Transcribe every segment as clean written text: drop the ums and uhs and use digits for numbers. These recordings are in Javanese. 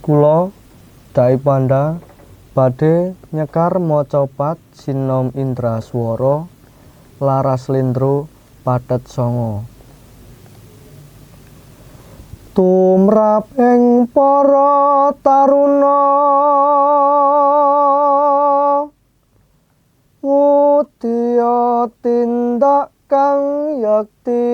Kula Dai Panda badhe nyekar macapat sinom Indraswara laras slendro pathet sanga. Tumrap ing para taruna ngudya tindak kang yekti,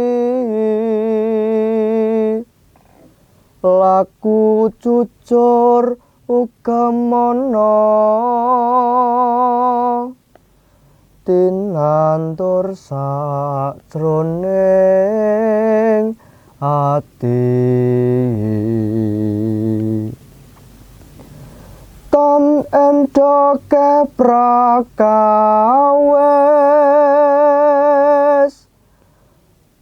laku jujur uga mana tinantur sajroning ati. Tan endoke prakawis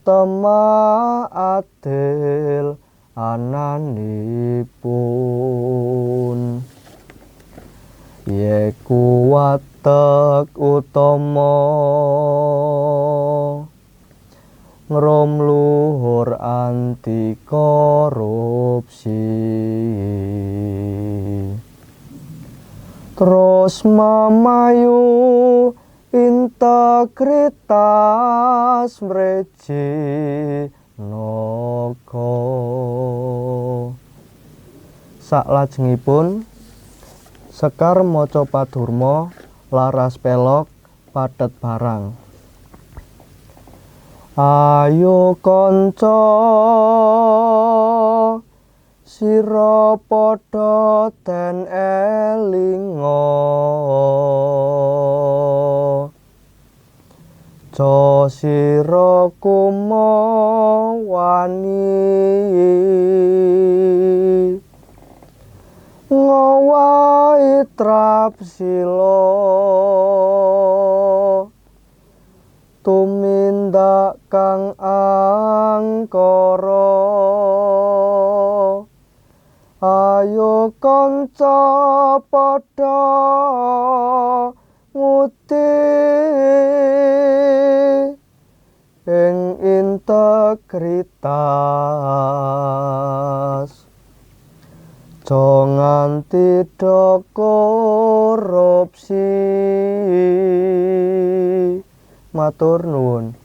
temah adil ananipun, yeku watek utama ngrum luhur anti korupsi. Terus memayu integritas mreji naga. Saklajengipun sekar maca padurma laras pelog pathet barang. Ayo kanca sira padha den elinga, aja sira kumawani ngowahi trapsila tumindak kang angkara. Ayo kanca padha nguti ing integritas, aja nganti do korupsi. Matur nuwun.